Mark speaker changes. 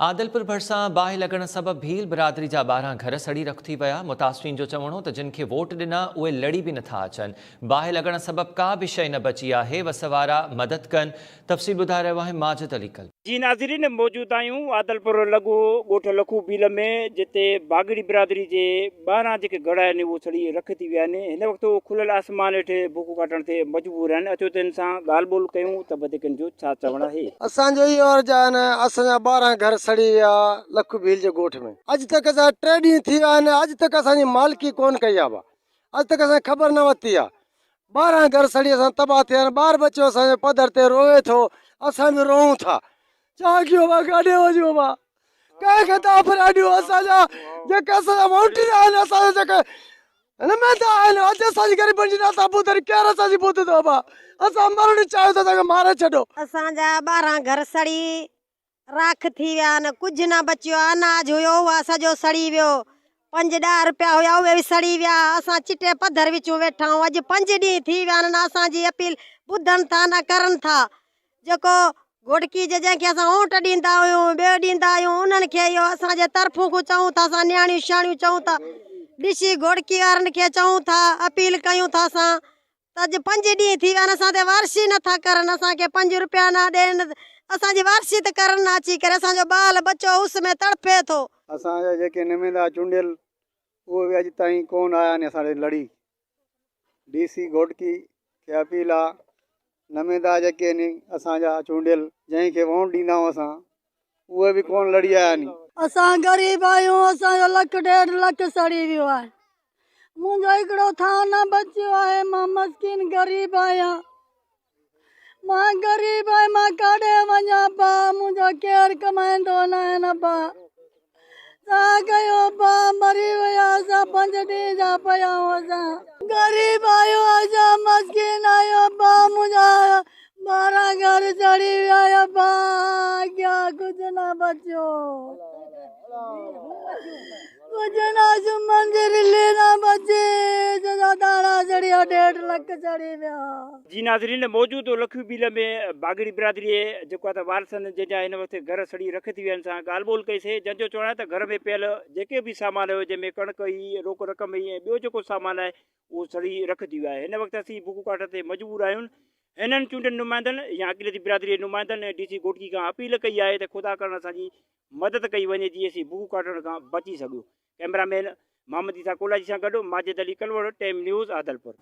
Speaker 1: عادلپور ڀرسان باهه لڳڻ سبب ڀيل برادري جا 12 گهر سڙي رک ٿي ويا، متاثرين جو چوڻ هو ته جن کي ووٽ ڏنا اهي لڙي به نٿا اچن، باهه لڳڻ سبب ڪا به شيء نه بچي آهي، وس وارا مدد ڪن، تفصيل ٻڌائي رهيو آهي ماجد علي ڪلوڙ.
Speaker 2: جي ناظرين موجود آهيون عادلپور لڳ ڳوٺ لکو ڀيل ۾ جتي باگڙي برادري جي 12 جيڪي گهر آهن اهي سڙي رک ٿي ويا آهن هن وقت اهي کليل آسمان هيٺ بکون ڪاٽڻ تي مجبور آهن اچو ته هن سان ڳالهه ٻولهه ڪيون ته وڌيڪ هن جو ڇا چوڻ آهي.
Speaker 3: اسان جو اهو عرض آهي نه اسان جا 12 گهر سڙي ويا لک ڀيل جي ڳوٺ ۾ اڄ تڪ اسان جا 3 ڏينهن ٿي ويا آهن اڄ تڪ اسان جي مالڪي ڪون ڪئي آ با اڄ تڪ اسان جي خبر نه ورتي آ 12 گهر سڙي اسان تباهه ٿيا آهن ٻار ٻچو اسان جو پڌر تي روئي ٿو اسان به روئون ٿا ڇا ڪيون با ڪاڏي وڃون با ڪنهن کي ٿا ڦريا ڏيون اسان جا جيڪي اسان جا ووٽر آهن اسان جا جيڪي نمائندا آهن اڄ اسان جي غريبن جي نٿا ٻڌن ڪير اسان جي ٻڌندو ابا اسان مرڻ چاهيون ته اسان کي ماري ڇڏو.
Speaker 4: اسان جا 12 گهر سڙي راک ٿي ويا آهن ڪجهه نه بچيو آهي اناج هيو اهو سڄو سڙي ويو پنج ڏهه روپيا هيا اهي به سڙي ويا اسان چٽي پڌر وچون ويٺا آهيون اڄ پنج ڏينهن ٿي ويا آهن نه اسان جي اپيل ٻڌن ٿا نه ڪرن ٿا جيڪو گهوٽڪي جي جنهن کي اسان اونٽ ڏيندا آهيون ٻيو ڏيندا آهيون انهن کي اهو اسان جي طرفون کان چئون ٿا اسان نياڻيون شياڻيون چئون ٿا ڏسي گهوٽڪي وارن کي چئون ٿا اپيل ڪيون ٿا اسان ته اڄ پنج ڏينهن ٿي ويا آهن اسان تي وارثي نٿا ڪرن اسان کي پنج روپيا نه ڏين اسان جي وارثي ته ڪرن نه اچي ڪري اسان جو ٻال ٻچو اس ۾ تڙپي ٿو.
Speaker 5: اسان جا جيڪي نمائندا چونڊيل اهي به اڄ تائين ڪون آيا آهن اسان ڏي لڙي ڊي سي گهوٽڪي کي اپيل آ نميندا جيڪي آهن اسان جا چونڊيل جنهن کي ووٽ ڏيندا آهيون اسان اهي به ڪون لڙي آيا آهن.
Speaker 6: اسان غريب آهيون اسان جو لک ڏيڍ لک سڙي ويو آهي منهنجو هڪڙو ٿانء نه بچيو آهي مان مسڪين غريب آهيان مان غريب آهيان مان ڪاڏي وڃان ابا منهنجو ڪير ڪمائيندو ناهي نه ابا ڇا ڪيو ابا مري ويا اسان پنج ڏينهن جا پيا آهيون اسان غريب آهيون اسان مسڪين آهيون ابا منهنجا 12 گهر سڙي ويا ابا اڳيان ڪجهه نه بچيو ڪجهه نه سمن جي رلي نه بچي جنهن جا داڻا سڙي ويا ڏيڍ لک سڙي ويا.
Speaker 2: جي ناظرين موجود لکيو ٻيلي ۾ باگڙي برادري جيڪو آهي ته وارثن جنهن جا هن وقت گهر سڙي رک ٿي ويا آهن سان ڳالهه ٻولهه ڪئي سي جنهن جو چوڻ آهي ته گهر ۾ پيل جيڪي به سامان هيو جنهن ۾ ڪڻڪ هئي روڪ رقم هئي ۽ ٻيو جيڪو سامان آهي اهو سڙي رک ٿي ويو آهي هن وقت اسين بک ڪاٽ تي مجبور آهيون هنن چونڊيل نمائندن يا اقليتي برادري جي نمائندن ۽ ڊي سي گهوٽڪي کان اپيل ڪئي آهي ته خدا ڪرڻ اسان جي مدد ڪئي وڃي جيئن اسين بک ڪاٽڻ کان بچي سگهون. ڪئميرا مين محمد عيسيٰ ڪولاچي سان گڏ ماجد علي ڪلوڙ، ٽيم نيوز، عادلپور.